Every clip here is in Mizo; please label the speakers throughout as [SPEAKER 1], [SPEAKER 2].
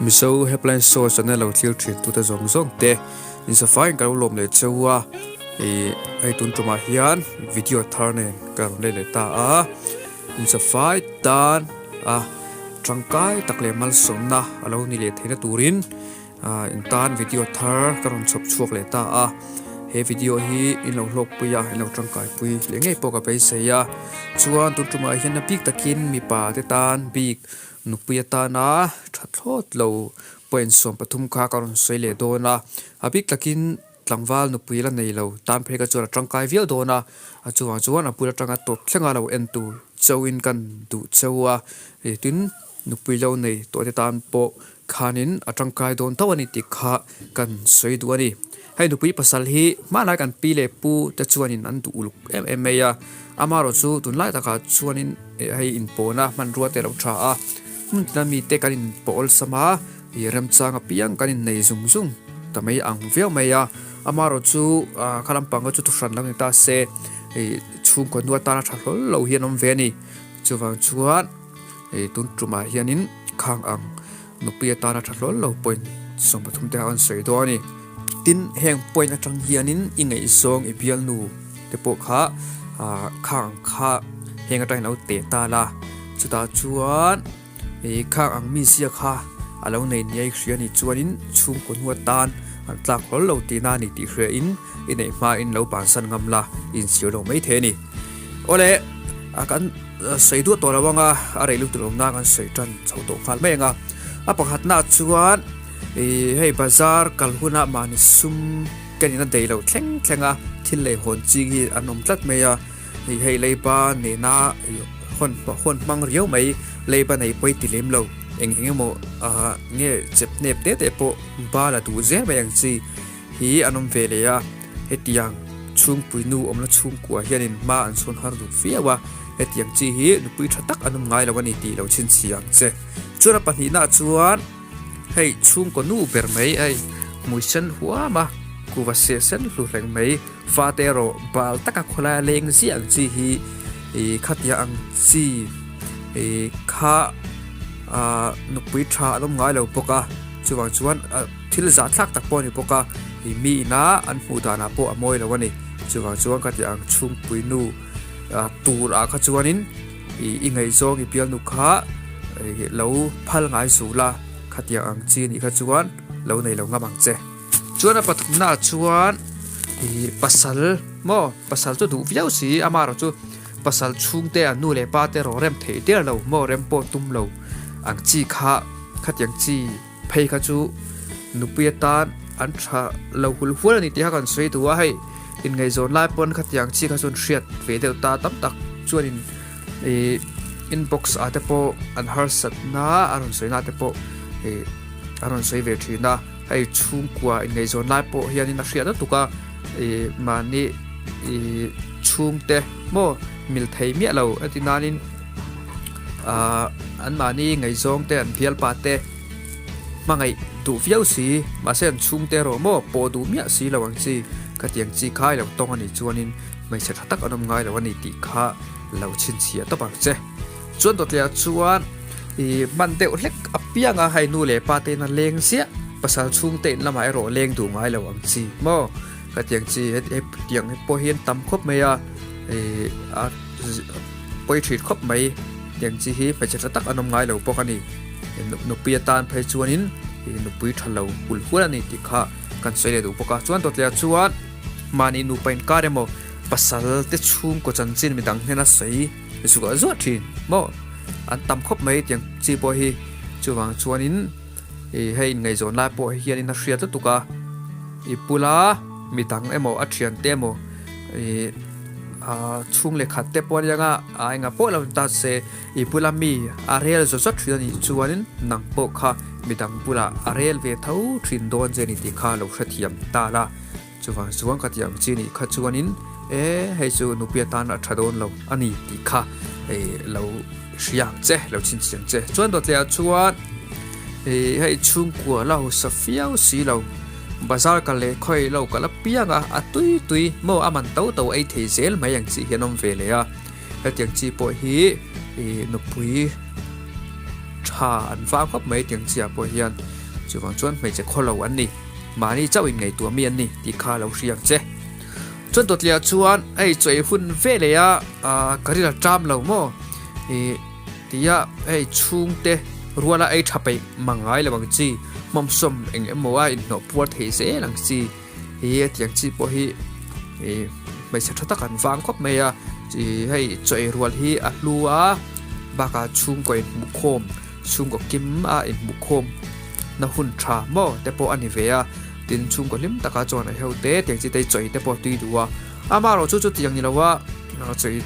[SPEAKER 1] Mizo Helpline Show channel lo thlir thin tute zawng zawng te insafaiin ka lo lawm leh cheu a, ih hei tun tumah hian video thar nen ka rawn lei leh ta a, insafai tan a tangkai tak leh malsawmna a lo ni leh theihna turin Ah in tan video thar ka rawn chhawp chhuak leh ta a, he video hi in lo hlawk pui a, in lo tangkai pui leh ngei pawh ka beisei a, chuan tun tumah hian a bik takin mipa te tan bik nupui atana tha thlawt lo point 13 kha ka rawn sawi leh dawn a, a bik takin tlangval nupui la nei lo tan phei kha chuan a tangkai viau dawn a, a chungah chuan a bul atanga tawp thlenga lo en tur chauhin kan duh cheu a, tin nupui lo nei tawh te tan pawh Khanin a tangkai dawn tho a ni tih kha kan sawi duh a ni. Hei nupui pasal hi hmanlai kan pi leh pu te chuanin an duh uluk em em mai a, amaherawh chu tunlai takah chuanin hei inpawhna hmanrua te a lo tha a, hmun tina mite kan inpawh awlsam a, ih remchang apiang kan innei zung zung ta mai ang viau mai a, amaherawh chu kha lampang kha chu thuhran lo ni ta se ih chhungkaw nu atana tha hlawl lo hi an awm ve a ni. Chuvang chuan. Hei tun tumah hianin khang ang nupui atana tha hlawl lo point 13 te kha kan sawi dawn a ni. Tin, heng point atang hianin i ngaihzawng i bialnu te pawh kha khang ang kha heng atangin lo teh ta la. Chutah chuan ih khang ang mizia kha a lo nei nia i hria ni chuanin chhungkaw hnu atan an tlak hlawl lo tihna a ni tih hriain i neih hmain lo bansan ngam la i inchhir lo maithei a ni. Awle a kan sawi duah tawh lo ang a, a rei lutuk lo na kan sawi tan chho tawh nghal mai ang a. A pakhatna chuan ih hei bazar kal huna mahni sum ken in a dei lo thleng thleng a, thil lei hawn ching hi an awm tlat mai a. Ih hei leiba nena hawn hawn hmang riau mai, leiba nei pawi ti lem lo eng eng emaw ah nge chep hnep te te pawh bal a duh zel mai ang chi hi an awm ve leh a. Hetiang chhungpui nu awmna chhungkua hianin hma an sawn har duh viau a, hetiang chi hi nupui tha tak an awm ngai lo a ni tih lo chhinchhiah ang che. Chuan a pahnihnaah chuan hei chhungkaw nu ber mai hei hmui sen huam a, kuva seh sen hlu hleng mai, fate erawh bal taka khawlaia leng ziah ang chi hi ih khatia ang chi ih kha ah nupui tha an awm ngai lo bawk a, chuvang chuan ah. Thil zahthlak tak pawh a ni bawk a, ih mi ina an hmuh danah pawh a mawi lo a ni. Chuvang chuan ka tih ang chhungpui nu ah tur ah kha chuanin ih i ngaihzawng i bialnu kha ih lo phal ngai zuh la, khatiang ang chi nih kha chuan lo nei lo ngam ang che. Chuan a pathumna ah chuan ih pasal maw pasal chu duh viau si amaherawh chu pasal chhungte an nu leh pa te erawh rem theih der lo maw rem pawh tum lo ang chi kha khatiang chi. Phei kha chu nupui atan an tha lo hul hual a ni tih kha kan sawi duh a, hei inngaihzawn lai pawn khatiang chi kha chuan hriat ve deuh ta tam tak chuanin ih inbox ah te pawh an harsat na a rawn sawi na te pawh ih a rawn sawi ve thin a, hei chhungkua inngaihzawn lai pawh hianin a hriat lutuk a ih mahni ih chhungte maw mil thei miah lo a ti nanin. Ahh an mahni ngaihzawng te an bialpa te hmangaih duh viau si mahse an chhungte erawh maw pawh duh miah si lo ang chi khatiang chi kha i lo tawng a nih chuanin hmeichhe tha tak an awm ngai lo a ni tih kha lo chhinchhiah tawp ang che. Chuan dawtliah chuan ih hman deuh hlek apiang a hei nu leh pa te in a leng ziah pasal chhungte in lamah erawh leng duh ngai lo ang chi maw khatiang chi hetiang pawh hi an tam khawp mai a ih a. Pawi thin khawp mai tiang chi hi hmeichhe tha tak an awm ngai lo bawk a ni. Nupui atan phei chuanin nupui tha lo hul hual a ni tih kha kan sawi leh duh bawk a. Chuan dawtliah chuan mahni nupa inkar emaw pasal te chhungkaw chanchin midang hnena sawi zuah zuah thin maw an tam khawp mai tiang chi pawh hi. Chuvang chuanin hei inngaihzawn lai pawh hianin a hriat lutuk a, i bula midang emaw a thiante emaw ih. Ahh chhung leh khat te pawh a nia nga a enga pawh lo ni ta se i bula mi a rel zawt zawt thin a nih chuanin nang pawh kha midang bulah a rel ve tho thin dawn che a ni tih kha lo hrethiam ta la chuvang chuan ka tih ang chi nih kha chuanin e hei chu nupui atan a tha dawn lo a ni tih kha ih lo hria ang che lo chhinchhiah ang che chuan dawt leh ah chuan ih hei chhungkua la hausa fiau si lo. Bazar ka leh khawi lo ka la piang a, a tui tui maw a man to to ei thei zel mai ang chi hian awm ve leh a. Hetiang chi pawh hi ih nupui tha tha an vang khawp mai tiang chiah pawh hian chuvang chuan hmeichhe khawlo an ni mahni chauh in ngaihtuah mi an ni tih kha lo hria ang che. Chuan Dawtliah chuan hei chaw ei hun ve leh a ka ril a ṭam lo maw ih tia hei chhungte ruala ei ṭha peih mang ngai lo ang chi hmawmsawm eng emaw a inhnawh puar thei zel ang chi hi hetiang chi pawh hi ih hmeichhe ṭha tak an vang khawp mai a ih hei chaw ei rual hi a hlu a bakah chhungkaw inhmuhkhawm chhungkaw kim a inhmuhkhawm na hun ṭha maw te pawh a ni ve a. Tin, chhungkaw hlim taka chuan a heu te tiang chi te chawi te pawh tui duh a, amaherawh chu chutiang ni lo a, chawi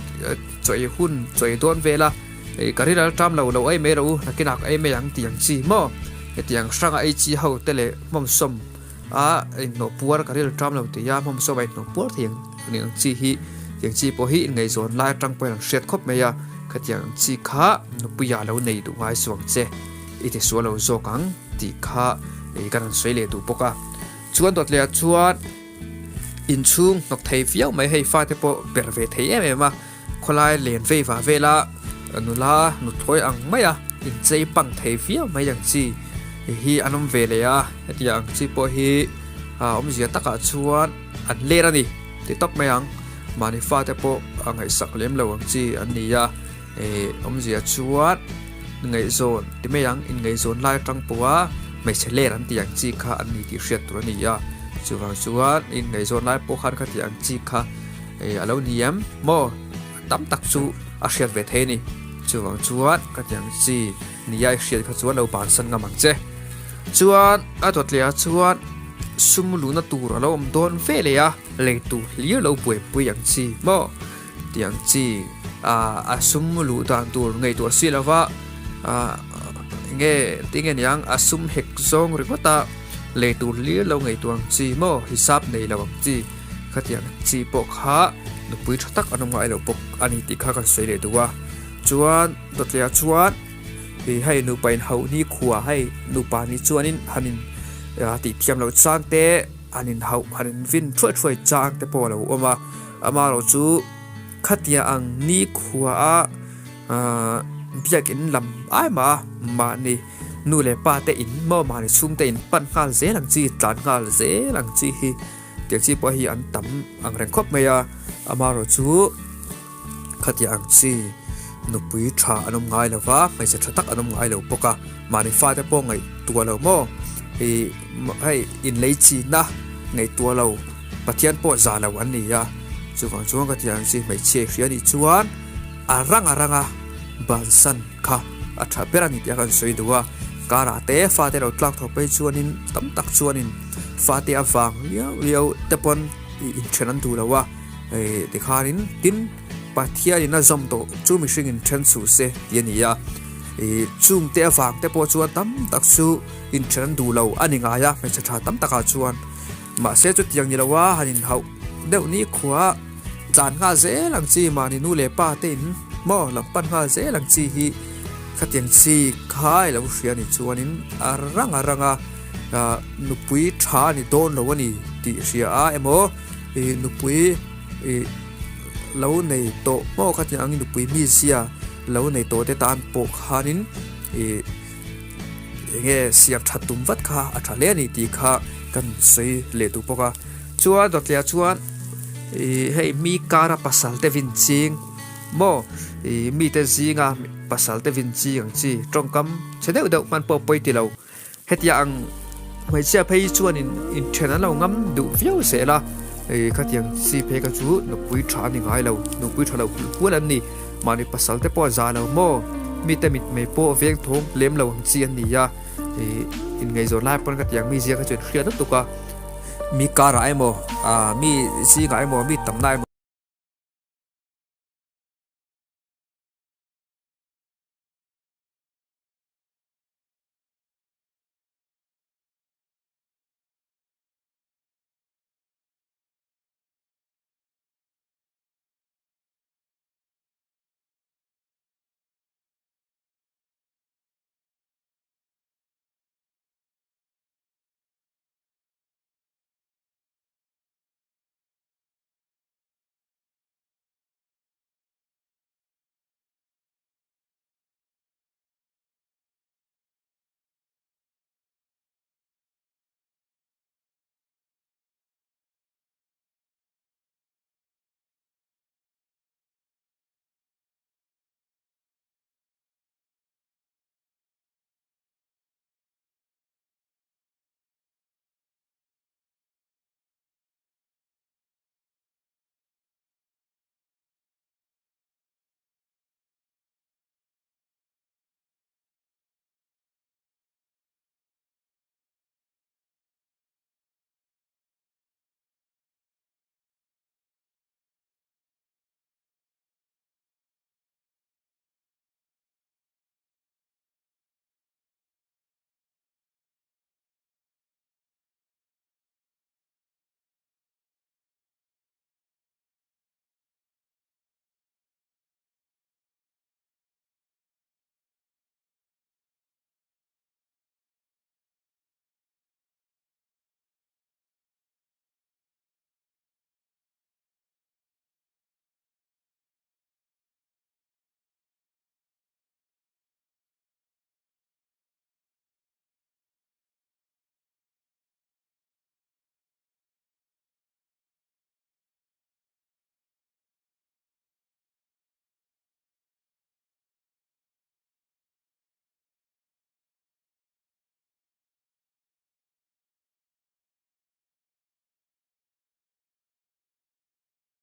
[SPEAKER 1] chawi hun chawi dawn vel a, ih ka rilral ṭam lo lo ei mai rawh u, nakinah ka ei mai ang tih ang chi maw? Hetiang hranga ei chi ho te leh hmawmsawm a inhnawh puar ka rilral ṭam lo tih a hmawmsawm a inhnawh puar thei ang eng ang chi hi tiang chi pawh hi inngaihzawn lai aṭang pawhin an hriat khawp mai a, khatiang ang chi kha nupuia lo nei duh ngai suang che. I ti sual lo zawk ang tih kha ih kan han sawi leh duh bawk a. Chuan dawt leh ah chuan inchhung hnawk thei viau mai hei fate pawh ber ve thei em em a, khawlai len vei vah vel a nula nuthlawi ang mai a inchei pang thei viau mai ang chi hi an awm ve leh a, hetiang ang chi pawh hi a awmzia takah chuan an ler a ni ti tawp mai ang. Mahni fate pawh a ngaihsak lem lo ang chi an ni a. Ehh awmzia chuan ngaihzawn ti mai ang inngaihzawn lai atang pawha hmeichhe ler an tih ang chi kha an ni tih hriat tur a ni a, chuvang chuan inngaihzawn lai pawh khan khati ang chi kha ehh a lo ni em maw tam tak chu a hriat ve thei a ni, chuvang chuan khati ang chi nia i hriat kha chuan lo bansan ngam ang che. Chuan a dawtliah chuan sum luhna tur a lo awm dawn ve leh a, lei tur hlir lo buaipui ang chi maw. Tiang chi a sum luh dan tur ngaihtuah si lova enge tinge niang a sum hek zawng ringawt a lei tur hlir lo ngaihtuah ang chi maw hisap nei lo ang chi khatiang chi pawh kha nupui tha tak an awm ngai lo bawk a ni tih kha kan sawi leh duh a chuan dawtleiah chuan ih hei nupa in hauh ni khua hei nupa ni chuanin han in tih thiam loh chang te han in hauh han in vin thuai thuai chang te pawh a lo awm a. Amaherawh chu khatia ang nikhua a biakin lam ai mah a mahni nu leh pa te in maw mahni chhung te in pan nghal zel ang chi tlan nghal zel ang chi hi tiang chi pawh hi an tam ang reng khawp mai a amaherawh chu khatia ang chi nupui tha an awm ngai lo va hmeichhe tha tak an awm ngai lo bawk a mahni fate pawh ngaihtuah lo maw ih hei inlei china ngaihtuah lo. Pathian pawh zah lo an ni a, chuvang chuan ka tih ang chi hmeichhia i hria anih chuan a rang a rang a bansan kha a tha ber a ni tih a kan sawi duh a, karah te fate lo tlak tho phei chuanin tam tak chuanin fate avang liau liau te pawn ih inthen an duh lo a, ih tikhanin tin Pathianin a zawm tawh chu mihring inthen suh se tih a ni a, ih chungte avang te pawh chuan tam tak chu inthen an duh lo a ni ngai a hmeichhe tha tam takah chuan. Mahse chutiang ni loa han inhauh deuh ni khua tlan nghal zel ang chi mahni nu leh pa te in maw lam pan nghal zel ang chi hi khatiang chi kha i lo hria ni chuanin a rang a rang a nupui tha a ni dawn lo a ni tih hria a emaw ih nupui ih lo nei tawh maw khatiang ang nupui mizia lo nei tawh te tan pawh khanin ih. Enge siam that tum vat kha a tha hle a ni tih kha kan sawi leh duh bawk a. Chuan dawtliah chuan ih hei mi kara pasal te vin ching maw ih mite zinga pasal te vin ching ang chi tawngkam chhe deuh deuh hman pawh pawi ti lo. Hetiang ang hmeichhia phei chuanin inthen an lo ngam duh viau zel a, ih khatiang chi phei kha chu nupui tha a ni ngai lo, nupui tha lo hulh hual an ni. Mahni pasal te pawh a za lo maw? Mite mitmei pawh veng thawng lem lo ang chi an ni a, ih inngaihzawn lai pawn ka ti ang mi zia kha chu an hriat lutuk a, mi karah emaw ah mi zingah emaw mi tamna emaw.